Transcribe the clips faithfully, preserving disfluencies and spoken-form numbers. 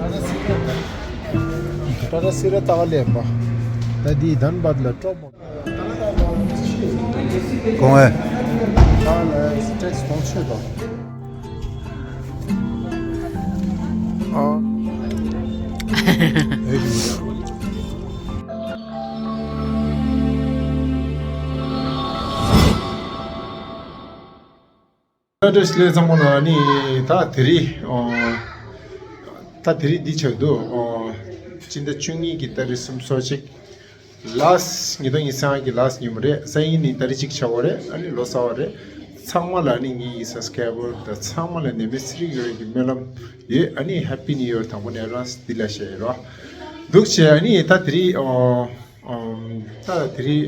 ད་ལྟ་སི་ར་ཏག་ལེན་པ། ད་འདི་དན་བད་ལ་ཀྲོབ་མོ། གོང་ཨེ། ད་ལ་ཊེག་སི་གོང་ཆོད་དོ། ཨ། ཨེ་ཞུ། བཀྲ་ཤིས་བདེ་ལེགས་ཚང་མ་ལ། ནི་ད་དེ་རིང་ད་དེ་རིང་འདི་ཆགས་འདུག་སྤྱི་ཟླ་བཅུ་གཉིས་ཀྱི་ཏ་རིག་སུམ་ཅུ་སོ་གཅིག་ལ་སི་ཉིས་སྟོང་ཉི་ཤུ་རྩ་ལྔ་གི་ལ་སི་ཉིན་མོ་རེད། སང་ཉིན་ནི་ཏ་རིག་གཅིག་ཆགས་པ་རེད། ཨ་ནི་ལོ་གསར་པ་རེད། ཚང་མ་ལ་ནི་ངའི་སབ་སི་ཀ་རའི་བར་དང་ཚང་མ་ལ་ནད་མེད་ཚེ་རིང་ཡོང་བའི་སྨོན་ལམ་ཡོད། ཨ་ནི་ཧེ་པི་ནིའུ་ཡར་དང་པོ་ནས་རང་འདི་ལ་བཤད་ཡོད་རོགས་འདུག་བྱས། ཨ་ནི་ད་དེ་རིང་ད་དེ་རིང་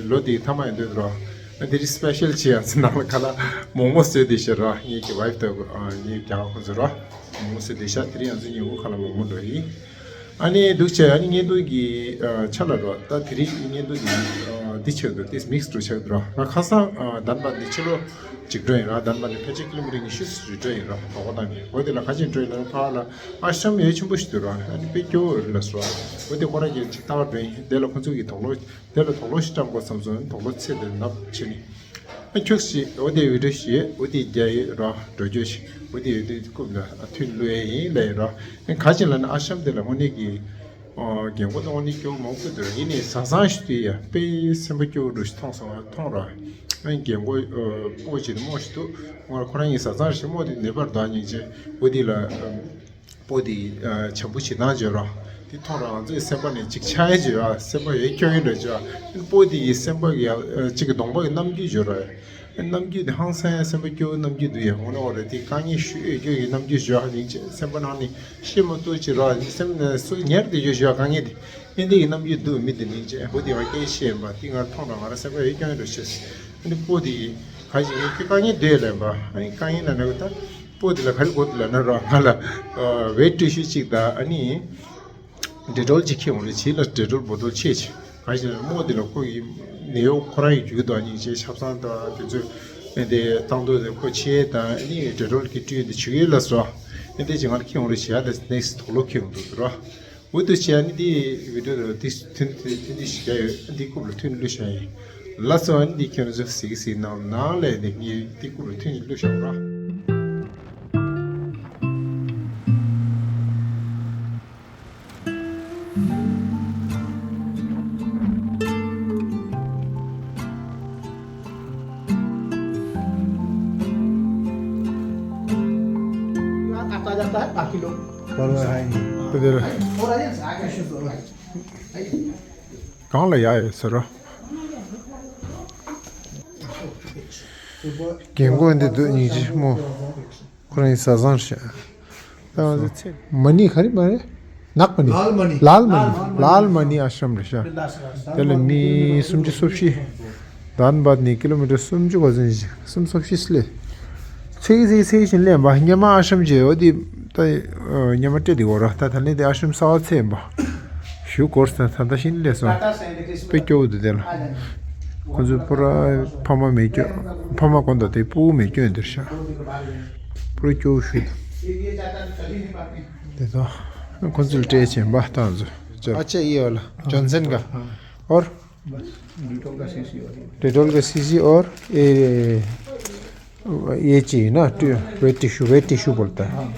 ལོ་འདི་ཐ་མ་ཡིན་འདོད་རོགས། དེ་རིང་སི་པེ་ཤལ་ཆེ་ཡང་ཚེ་ནང་ལ་ཁ་ལག་མོག་མོག་བཟོས་བསྡད་ཤག་རོགས། ངའི་གི་ཝའི་ཕི་དང་ངའི་རྒྱ་གར་ཁོང་ཚོ་རོགས་མོག་མོག་བཟོས་བསྡད་ཤག་དེ་རིང་ང་ཚོ་ཉིན་གུང་ཁ་ལག་མོག་མོག་འགྲོ་ཡིན། ཨ་ནི་འདུག་བྱས། ཨ་ནི་བརྙན་ཐུང་གི་ཆ་ལ་རོགས། ད་དེ་རིང་བརྙན་ཐུང་འདི་འདི་ཆགས་འདུག་དེ་མིག་སི་འདྲ་ཆགས་འདུག་རོགས། ང་ཁ་སང་དན་བད་འདི་ཕྱི་ལོ་གཅིག་འགྲོ་ཡིན་རོགས། དན་བད་འདི་ཕལ་ཆེར་ཀི་ལོ་མི་ཊར་ཉི་ཤུ་རེ་འགྲོ་ཡིན་རོགས། དོ་དགོང་དང་ནི་འོ་དེ་ལ་ག་ཅིག་འགྲོ་ཡིན་ལ་ཕར་ལ་ཨ་ཤམ་ཡོད་ཆེན་པོ་ཞིག་འདུག་རོགས། ཨ་ནི་དཔེ་སྐྱོ་བོ་རེད་ལ་སོ། འོ་དེ་ཁོ་རང་གིས་ཅིག་ལྟ་བར་འགྲོ་ཡིན། དེ་ལ་ཁོ་ཚོ་གི་དུག་ལོག་དེ་ལ་དུག་ལོག་ཞིག་བཀྲམ་དགོས་བསམ་སོང་། དུག་ལོག་ཚད་དེ་ནག་ཕྱིན་ནི། ཨ་ཁྱུག་ཞིག་འོ་དེ་བི་ཌིའོ་ཞིག་ཡོད། འོ་དེ་རྒྱག་ཡོད་རོགས། འགྲོ་རྒྱུ་ཞིག་འོ་དེ་ཡོད་དུས་རྐུབ་ལ་ཨ་ཐུན་བླུག་ཡས་ཡིན་ལབ་ཡོད་རོགས། ཨ་ག་ཅི་ལབ་ན་ཨ་ཤམ་དེ་ལ་དངོས་གནས་ཀྱི་ཨ་རྒན་གོག་དང་དངོས་གནས་སྐྱོ་བོ་མང་པོ་འདུག་ཡིན་ནའི་བཟའ་ཚང་ཞིག་དུས་ཡ་དཔེ་སེམས་པ་སྐྱོ་བོ་འདྲ་ཞིག་མཐོང་སོང་། མཐོང་རོགས། ཨ་རྒན་གོག་ཨ་སྤོ་བྱེད་རྨོ་ཞིག་འདུག་ང་ཁོ་རང་གི་བཟའ་ཚང་ཞིག་རྨོ་དེ་ནད་པར་འདུག་སྙིང་རྗེ། འོ་དེ་ལ་ཨ། སྤོ་དེ་ཨ་བྱམས་པོ་བྱེད་སྟངས་བརྗོད་རོགས། དེ་མཐོང་ར་ང་ཚོའི་སེམས་པ་ནས་ཅིག་ཆགས་ཡས་བརྗོད་ཨ། སེམས་པ་ཡོད་སྐྱོ་ཡོད་འདྲ་བརྗོད་ཨ། སྤོ་དེ་ཡི་སེམས་པ་གི་ཨ་ཅིག་གི་གདོང་པ་གི་རྣམ་འགྱུར་བརྗོད་རོགས། རྣམ་འགྱུར་དེ་ཧང་སང་ཡ་སེམས་པ་སྐྱོ་བོའི་རྣམ་འགྱུར་འདུག་ཡ། འོ་ན་འོ་རེད། དེ་དཀའ་ངལ་ཞུ་ཡོད་སྐྱོ་ཡི་རྣམ་འགྱུར་བརྗོད་ཨ། སྙིང་རྗེ། སེམས་པ་ནང་ནས་ཤི་མ་གཏོགས་ཅི་རོགས། སེམས་ནས་སུ་ཉར་དེ་བརྗོད་བརྗོད་ཨ། དཀའ་ངལ་དེ་ཨེ་འདི་ཡི་རྣམ་འགྱུར་འདུག་མི་དེ་སྙིང་རྗེ། འོ་དེ་བ་སྐད་ཆ་བཤད་ཡིན་པ་དེ་ང་མཐོང་ར་ང་ར་སེམས་པ་ཡོད་སྐྱོ་ཡོད་འདྲ་བྱེད། ཨ་ནི་སྤོ་དེ་ཡི་ག་ཞིག་ཡིན་དཀའ་ངལ་འདུག་ལབ་པ། ཨ་ནི་དཀའ་ངལ་ན་ན་གི་ད། སྤོ་དེ་ལ་ག་རེ་དགོས་འདུག་ལབ་ན་རོགས། ང་ལ་ཝེཊ་ཊི་ཤུ་གཅིག་དང་ཨ་ནི་ཌེ་ཊོལ་གཅིག་ཁྱེར་འོང་རེ་བྱེད་ལ། ཌེ་ཊོལ་བོ་ཊལ་ཕྱེད་ཅིག་ག་ཞིག་ལ་རྨོ་དེ་ལ་ཁོ་ཡི་ནད་གཡོག་ཁོ་རང་ཡི་རྒྱུག་དང་སྙིང་རྗེ། ཆབ་གསང་དང་དེ་ཚོ་ཨེ་དེ་བཏང་དུས་དེ་ཁོ་ཕྱེད་དང་ཨ་ནི་ཌེ་ཊོལ་གི་བཀྲུས་དེ་བྱུག་ཡོད་ལ་སོ། ཨེ་དེ་ཅིག་ང་ལ་ཁྱེར་འོང་རེ་བྱེད་ཡ། དེ་ནེག་སི་ཊི་དུག་ལོག་ཁྱེར་འོང་འདུག་རོགས། འོ་དུ་བྱས་ཨ་ནི་འདི་བི་ཌིའོ་དེ་ཐུན་ཐུན་ཐུན་འདི་ཞིག་རྒྱག་ཡོད། འདི་རྐུབ་ལ་ཐུན་བླུགས་བཞག་ཡིན། ལགས་སོ། ཨ་ནི་འདི་ཁྱོད་ཚོ་གཟིགས་གཟིགས་གནང་ནང་ལས་འདི་ངས་འདི་རྐུབ་ལ་ཐུན་བླུགས་བཞག་ར། आता जाता है बाकी लोग। परवा है नहीं। तो तेरा और आ जाए आगे शुरू हो भाई। གང་ལ་ཡ་ཡོད་ཟེར་རོ། རྒན་གོག་འདི་འདུག་སྙིང་རྗེ་མོ། ཁོ་རང་ཡི་བཟའ་ཚང་རེད་ཤག་ད་ང་ཚོ་ཚེ་མ་ཎི་ག་རེ་མ་རེད། ནག་མ་ཎི། ལ་ལ་མ་ཎི། ལ་ལ་མ་ཎི་ཨ་ཤམ་རེད་ཤག་དེ་ལ་མི་སུམ་ཅུ་སོ་བཞི། དན་བད་ནས་ཀི་ལོ་མི་ཊར་སུམ་ཅུ་གོ་ཟིན་ཞིག་སུམ་ཅུ་སོ་བཞི་སླེབས། ཚེ་གི་ཚེ་གི་ཚེ་གི་བཞིན་ལེན་པ་སྙེ་མ་ཨ་ཤམ་བྱས། འོ་དེ་ད་སྙེ་མ་སྤྲད་དེ་འོ་ར། ད་ད་ལན་དེ་ཨ་ཤམ་གསར་པ་ཚེ་ཡིན་པ། ཞུ་སྐོར་ས་ད་ད་བཞིན་ལས་སོང་། དཔེ་སྐྱོ་བོ་འདུག་དེ་ལ། ཁོ་ཚོ་པུ་ར་ཕ་མ་མེད་སྐྱོ། ཕ་མ་དགོན་དང་དེ་སྤུ་གུ་མེད་སྐྱོ་ཡོད་འདིར་ཤག་པུ་ར་སྐྱོ་བོ་ཞུ་འདུག་དེ་ཚོ་ཁོ་ཚོ་ལ་སྤྲད་ཆེན་པ་ཏང་ཚོ་ཅོ། अच्छा ये वाला जॉनसन का और बस डेटॉल का शीशी और ये। डेटॉल का शीशी और ये ये चाहिए ना, टि-, वेट टिश्यू, वेट टिश्यू बोलता है। हाँ।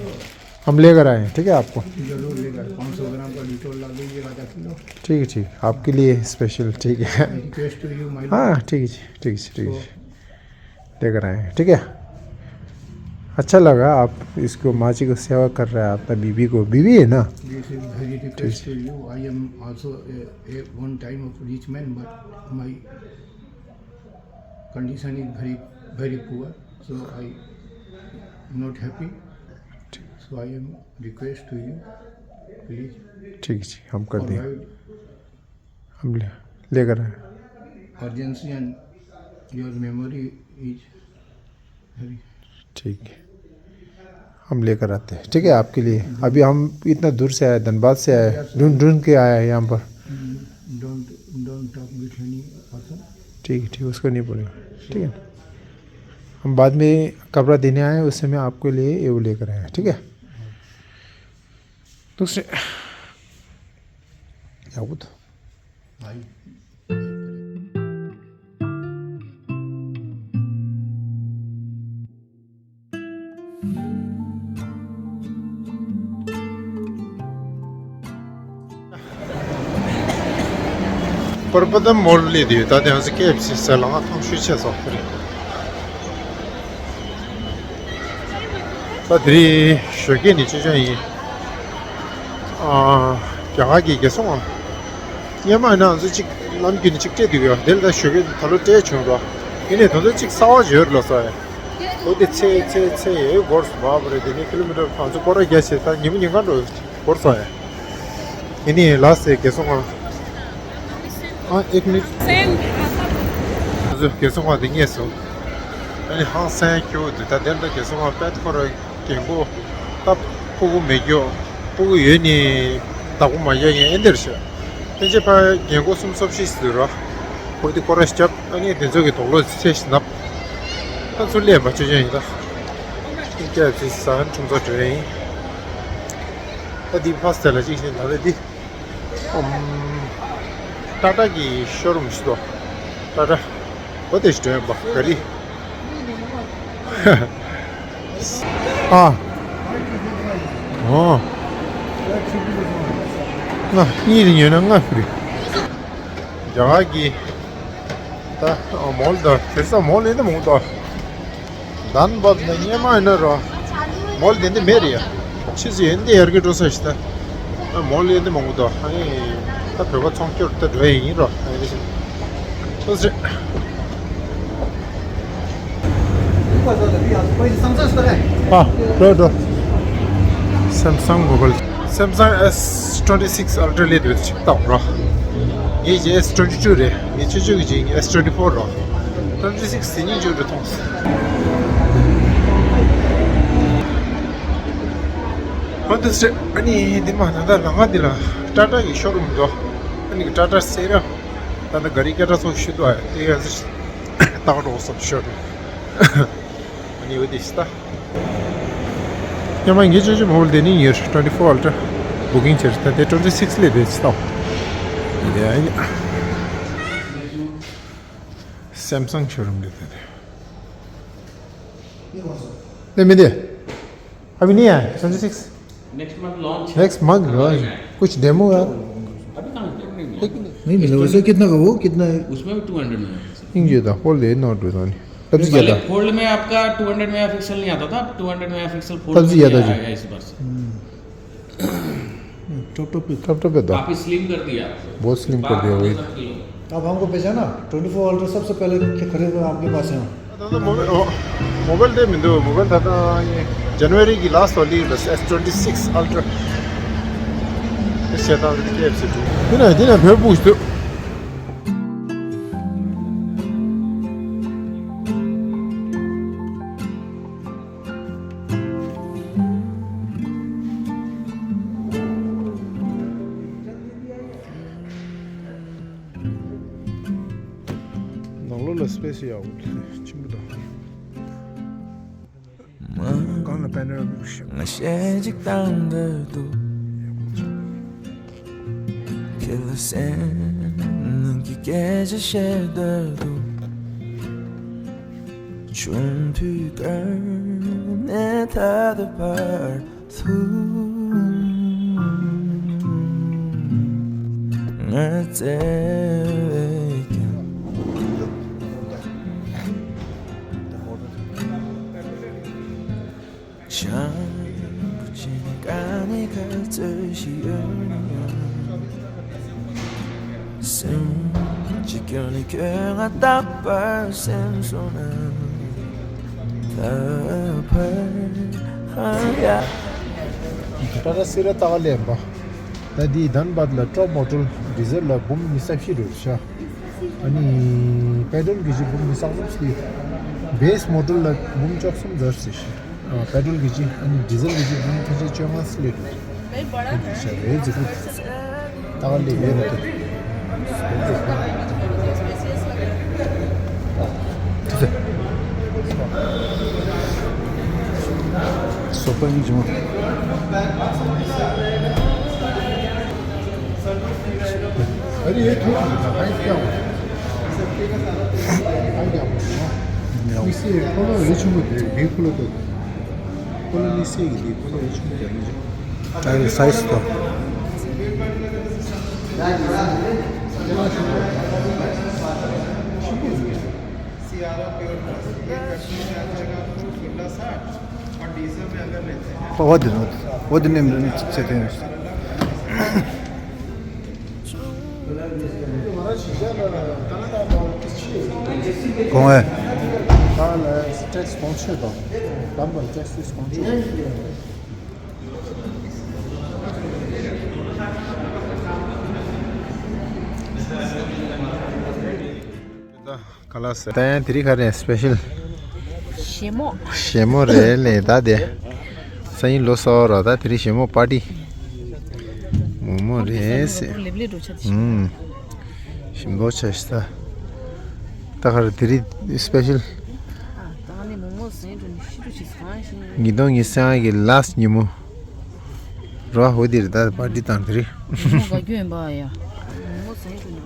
हम लेकर आए हैं, ठीक है आपको। जरूर लेकर, पाँच सौ ग्राम का डेटॉल ला दीजिए, आधा किलो। ठीक है, ठीक है, आपके लिए स्पेशल, ठीक है। Request to you my. हाँ, ठीक है जी, ठीक है जी, ठीक है जी। लेकर आए हैं, ठीक है। अच्छा लगा, आप इसको माँ जी को सेवा कर रहे हैं, आपका बीबी को, बीबी है ना? This is very request to you. I am also a, a one time of rich man, but my condition is very, very poor, so I not happy. So I am request to you, please ठीक है जी, हम कर देंगे। Provide हम ले, लेकर आए। Urgency and your memory is very ठीक है, हम लेकर आते हैं, ठीक है, आपके लिए। अभी हम इतना दूर से आए, धनबाद से आए, ढूंढ ढूंढ के आए हैं यहाँ पर। Don't, don't talk with any person. ठीक है, ठीक, उसको नहीं बोलेंगे, ठीक है। हम बाद में कपड़ा देने आए, उस समय आपके लिए ये वो लेकर आए हैं, ठीक है। ཐུགས་རྗེ་ཆེ། ཡག་པོ་འདུག་པར་པ་དམ་མོལ་ལས་དེ་ད་དེང་སང་ཀེ་ཨེཕ་སི་ཟེར་ལ་ང་ཐོང་ཤུལ་ཆེ་སོང་རེད། ད་དེ་རིང་ཞོགས་ཀས་ནས་ཅི་བྱུང་ཡིན། ཨ། རྒྱ་གར་གྱི་རྒྱལ་སྲུང་ཨ། སྔོན་མ་ཡིན་ན་ང་ཚོ་གཅིག་ལམ་བརྒྱུད་ནས་གཅིག་སྤྲད་དུས་ཡོད་དེ་ལ་ད་ཞོགས་ཀས་ད་ལོ་སྤྲད་བྱུང་རོགས། ཡིན་ནའི་དོན་དུ་གཅིག་གསར་བ་ཡོད་ལ་སོ་ཡ། འོ་དེ་ཚེ་ཚེ་ཚེ་ཡོད་སྐོར་སུ་བབ་རེད། དེ་ནས་ཀི་ལོ་མི་ཊར་ང་ཚོ་སྐོར་ར་རྒྱག་བྱས་ད་ཉིན་མོ་ཉིན་གང་འགྲོ་སྐོར་སོང་ཡ། ཡིན་ནའི་ལ་སེ་རྒྱལ་སྲུང་ཨ། ཨ་ཨེག་མི་ནིཊ། ང་ཚོ་རྒྱལ་སྲུང་ཨ་དེ་རྙེད་སོང་། ཨ་ནི་ཧང་སང་སྐྱོ་འདུག་ད་དེར་ད་རྒྱལ་སྲུང་ཨ་པད་ཁོ་ར། རྒན་གོག་ད་སྤུ་གུ་མེད་རྒྱུ། སྤུ་གུ་ཡོད་ནི་བདག་པོ་མ་རྒྱག་མཁན་ཨེ་འདིར་ཤོག་ཕན་ཆད་ཕ་རྒན་གོག་གསུམ་སོབ་ཤི་ཟེར་རོ། ཁོ་དེ་སྐོར་ར་ཞབས་ཨ་ནི་དེ་ཚོ་གི་དོག་ལོ་ཚེ་ཞིག་ནབ། ད་ཚུར་ལས་མ་བྱེད་ཀྱང་ཡིན་ད། ཀྱི་ཀྱ་ཚི་ས་ཧན་ཁྲོམ་ཚོ་བྲོས་ཡིན། ད་འདི་ཕ་སི་ལ་གཅིག་བཞིན་ད་ལྟ་འདི། ཨམ། ཏ་ཏ་གི་ཤོ་རུམ་ཞིག་འདུག་ཏ་ཏ། འོ་དེ་ཞིག་འགྲོ་ཡོད་པ་ག་རི། ཨ། ཨོ། ང་གཉིས་རེ་ཉོས་ན་ལྔ་ཕུལ། རྒྱ་གར་གྱི་ད་མོལ་དང་དེ་ས་མོལ་ཡིན་ད་མོལ་དང་། དཱན་བཱད་ནས་སྔོན་མ་ཡིན་ན་རོ། མོལ་དེ་འདི་མེད་རེད་ཡ། ཕྱིས་སུ་ཡིན་འདི་ཡར་གི་འགྲོ་ས་ཞིག་ད། མོལ་ཡིན་འདི་མང་པོ་འདུག་ཨ་ནི། ད་བོད་པ་ཚོང་སྐྱོར་ད་འགྲོ་ཡ་ཡིན་རོ། ཨ་ནི། ཐུགས་རྗེ་ཆེ། ཨ། འགྲོ་འགྲོ། Samsung Mobile. Samsung S twenty six Ultra ལས་དོད་ཅིག་བཏང་རོ། ངས་ཀྱི་S twenty two རེད། ངས་ཆུ་ཆུ་གི་ཅིག་S twenty four རོ། Twenty six དེ་གཉིས་ཆུ་རུ་ཐོངས། ཧོན་དུ་སི་ཨ་ནི་འདི་མ་ད་ལྟ་ལ་ང་འདི་ལ་ཏྲ་ཏྲ་གི་ཤོ་རུམ་འདུག་ཨ་ནི་གི་ཏྲ་ཏྲ་སེ་ར། ད་ལྟ་ག་རི་སྐད་གྲགས་ཚོགས་ཤུ་དུ་ཨ་དེ་ཡ་ཟི་ཏག་རོགས་སོབ་ཤོ་རུམ། ཨ་ནི་འོ་དེ་ཤི་ད། ཡ་མ་ངེད་ཅོ་ཅོ་མོ་བལ་དེ་ནི་ཡོད། Twenty four Ultra booking བྱས། ད་དེ་twenty six ལས་དེ་ཅི་ལྟ། དེ་ཡ་ཡ། Samsung ཤོ་རུམ་ལས་དེ་དེ། नहीं, मत दे। अभी नहीं आया, twenty six। Next month launch है। Next month launch. कुछ डेमो है? अभी कहाँ है? नहीं मिला। वैसे कितना का वो, कितना है? उसमें भी टू हंड्रेड में है। इंजन था, फोल्ड है, नॉट भी था नहीं। तब से ज्यादा। फोल्ड में आपका टू हंड्रेड मेगापिक्सल नहीं आता था, अब टू हंड्रेड मेगापिक्सल फोल्ड तब से में ज्यादा भी जो। आया है इस बार से। हम्म। टॉप टॉप पे। टॉप टॉप पे था। काफी स्लिम कर दिया। बहुत स्लिम कर दिया भाई। अब हमको पहचाना, ट्वेंटी फोर अल्ट्रा सबसे पहले खरीदना आपके पास है। ད་ལྟ་མོ་བལ་ཨོ། མོ་བལ་དེ་མི་འདུག་མོ་བལ་ད་ལྟ་ཇན་ཝ་རི་གི་ལ་སོ་ལི་ལ་S twenty six Ultra དེ་བྱས་ད་ལྟ་ཀེ་ཨེཕ་སི་འདུག་དེ་ན་དེ་ན་བོད་སྤུ་འདུག་ནང་ལོགས་ལ་སི་པེ་སི་ཡག་པོ་འདུག་ཆེན་པོ་འདུག་སྒང་ལ་པེ་ནལ་ཞིག་ང་ཞེ་གཅིག་བཏང་འདོད་འདུག་ཁྱེད་ལ་སེམས་ནང་གི་སྐད་ཆ་བཤད་འདོད་འདུག་ཆུང་དུས་ཀ་ནས་ད་ལྟ་བར་དུ་ང་བརྩེ་བས་ཀྱང་བྱང་བུ་ཅན་དཀའ་ངལ་ག་ཚོད་ཞིག་ཡོད་ན་ཡང་། སེམས་ཀྱི་སྐྱོན་ནི་ཁྱོད་ང་རྟག་པར་སེམས་སོང་ན། ད་བར་ཧ་ཡ། ད་ལྟ་སི་ར་ཏ་ག་ལེན་པ། ད་འདི་དཱན་བཱད་ལ་ཊོབ་མོ་ཌེལ་ཌི་ཟེལ་ལ་འབུམ་ཉི་ཤུ་རྩ་བཞི་རེད་ཤག་ཨ་ནི་པེ་ཊོལ་གྱི་གཞི་འབུམ་ཉི་ཤུ་རྩ་གསུམ་ཞིག་བེ་སི་མོ་ཌེལ་ལ་འབུམ་བཅུ་གསུམ་ཟེར་ཞིག་ཨ། པེ་ཊོལ་གྱི་གཞི་ཨ་ནི་ཌི་ཟེལ་གྱི་གཞི་འབུམ་ཐམས་ཅད་བཅོ་ལྔ་སླེབས་འདུག་ཨ་འདི་ཤ་རེད་ཟེར་གི་ད་ག་ལེ་ཡོད་རེད་དེ། སོ་པ་ཡིན་བྱུང་། དམིགས་བསལ་ཁོ་ལོ་རི་ཆུང་གི་དེ་འདི་ཁོ་ལོ་དེ། ཁོ་ལོ་དམིགས་བསལ་གྱི་འདི་ཁོ་ལོ་རི་ཆུང་གི་དེ་མི་འཇོག་ད་རེས་སའི་ཛི་དང་། ཨོ་དེ་ནོ། ཨོ་དེ་ནེམ་ཚེ་ཐེན། གོང་ཨེ། ད་ལ་ཊེག་སི་གོང་ཆེ་དང་། དམ་པ་ཊེག་སི་གོང་ཆེ། ག་ལ་ཟེར། ད་ཡང་དེ་རིང་ག་རེ་སི་པེ་ཤལ། ཞལ་མོ། ཞལ་མོ་རེད་ལེ་ད་དེ། སང་ཉིན་ལོ་གསར་རོ། ད་དེ་རིང་ཞལ་མོ་པར་ཊི། མོག་མོག་རེད་ཟེར། ལེབ་ལེབ་འགྲོ་ཆ་དེ། ཨུམ། ཞིམ་མདོག་ཆ་ཞིག་ད། ད་ག་རེ་དེ་རིང་སི་པེ་ཤལ། ཨ་ད་ནི་མོག་མོག་ཟེར་འགྲོ་ནི་ཤི་འགྲོ་ཞིག་ཟ་ཤིང་། ཉིས་སྟོང་ཉི་ཤུ་རྩ་ལྔ་གི་ལཱ་སི་ཊི་ཉིན་མོ། རོ་ཧོ་དེ་རེད་ད་པར་ཊི་དང་དེ་རིང་། མོག་མོག་ག་རྒྱུ་ཡིན་པ་ཡ། མོག་མོག་ཟེར་འགྲོ་ནི།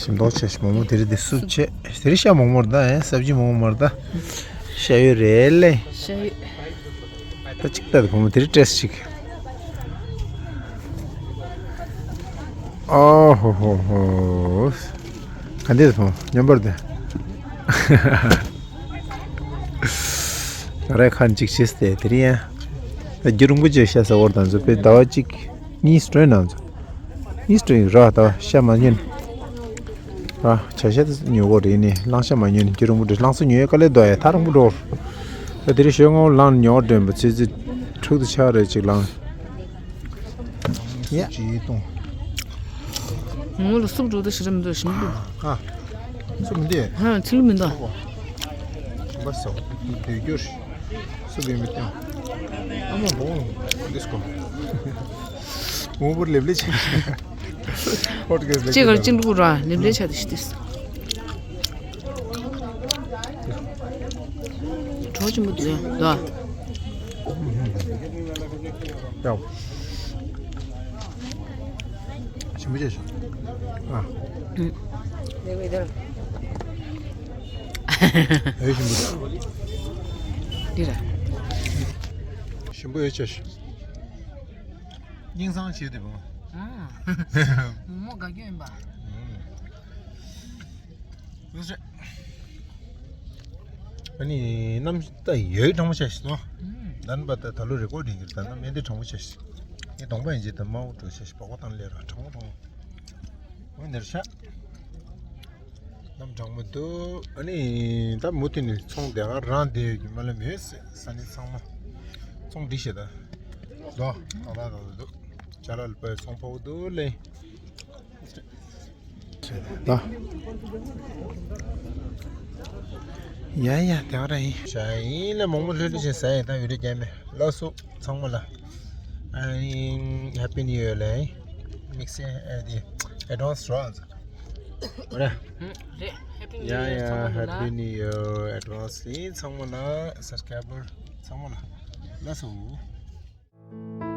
ཞིམ་མདོག་ཆེ་ཞིག་མོག་མོག་དེ་རིང་དེ་སུབ་བྱས། དེ་རིང་ཤ་མོག་མོག་རེད་ད། ཨེ་སབ་ཇི་མོག་མོག་མ་རེད་ད། ཤ་ཡོད་རེད་ལེ། ཤ་ཡོད། ད་གཅིག་ལྟ་དེ་བུ་མོ་དེ་རིང་སྤྲད་ཅིག་ཨོ་ཧོ་ཧོ་ཧོ། ག་འདི་དེ་བུ་མོ་མཉམ་པར་དེ། ང་རའི་ཁ་ནས་གཅིག་བྱས་ཏེ་དེ་རིང་ཡང་། ད་རྒྱུ་རིང་པོ་བྱས་ཤ་ཟ་བར་དང་ཚོ་དཔེ་ཟླ་བ་གཅིག་གཉིས་སུ་སྤྲོད་ནང་ཚོ། ཨིས་ཀྲིམ་ར་ད་ཤ་མ་ཉོན། ར་བྱ་ཤ་དེ་ཉོ་གོ་རེད་ནི་གླང་ཤ་མ་ཉོན་ནི་རྒྱུ་རིང་པོ་འདྲ། གླང་ཚོ་ཉོ་ཡ་དཀའ་ལས་འདུག་ཡ། ཐག་རིང་པོ་འགྲོ། ད་དེ་རིང་ཞོགས་སྔ་པོ་ལངས་ཉོ་དྲན་པ་ཚེ་ཚེ་དྲུག་དང་ཕྱེད་རེ་ཅིག་ལངས། ཡ། ཅི་གཏོང་། ངོ་ལ་སུབ་འགྲོ་ད་ཞི་ར་མི་འདུག་ཞིམ་འདུག་ཨ། སུབ་མི་འདུག་ཧ་ཚི་ལུ་མི་འདུག་ཞིམ་པ་སོ། འདོད་རྒྱུར། སུབ་ཡིན་མི་སྟོན། ཨ་མ་བོང་། འདི་སྐོ། འོ་བུར་ལེབ་ལེ་ཆེ། ཧོ་ཏི་གེ་ལེབ་ལེ། ཅེ་གར་ཅིང་ཀུ་ར་ལེབ་ལེ་ཆ་དེ་ཤི་དེ། གྲོགས་ཆེན་པོ་དེ་ལ། ཡའོ། ཆེན་པོ་ཆེ་ཤོ། ཨ། ཨེ་ཞིམ་པོ་དེ། འདི་ར། ཞིམ་པོ་ཨེ་ཆེ་ཤོ། སྙིང་བཟང་བྱེད་དེ་བོ། ཨ། མོག་མོག་དགའ་སྐྱོ་ཡིན་པ། ཨ་ནི་གནམ་ད་ཡོད་གྲང་མོ་ཆགས་ཤི་སོང་། ཨུམ། ད་ནི་པ་ད་ད་ལོ་རེ་ཀོར་ཌིང་གི་ད་ནི་མེ་འདི་གྲང་མོ་ཆགས་ཤི། ངས་གདོང་པ་ཡིན་ཅེས་ད་དམར་པོ་འགྲོ་ཆགས་ཤི། པགས་པ་བཏང་ལེ་ར་གྲང་མོ་གྲང་མོ། འོ་འདིར་ཤག་གནམ་གྲང་མོ་འདུག་ཨ་ནི་ད་མུ་མཐུད་ནས་ཚོང་དེ་ག་རང་བསྡད་ཡོད་ཀྱི་མ་ལ་མེད་ས་ས་ནི་ཚང་མ་ཚོང་སྒྲིག་ཤེས་ད། དོ་ད་ད་ད་འདུག་ཅ་ལག་ལ་པའི་ཚོང་ཕོག་འདུག་ལེ། ད། ཡ་ཡ་དེ་བ་ར་ཡིན། ཞའི་ལ་མོག་མོག་ལྷོད་ལྷོད་བྱས་ཟ་ཡིན་ད་བི་ཌིའོ་རྒྱག་མེད། ལགས་སོ་ཚང་མ་ལ། ཨ་ནི་Happy New Year ལ་དམིགས་བསལ་ཨ་དེ་advance རོགས། རེད། རེད། Happy New Year ཡ་ཡ་ཚང་མ་ལ། Happy New Year advance ཡིན་ཚང་མ་ལ་subscriber ཚང་མ་ལ། ལགས་སོ།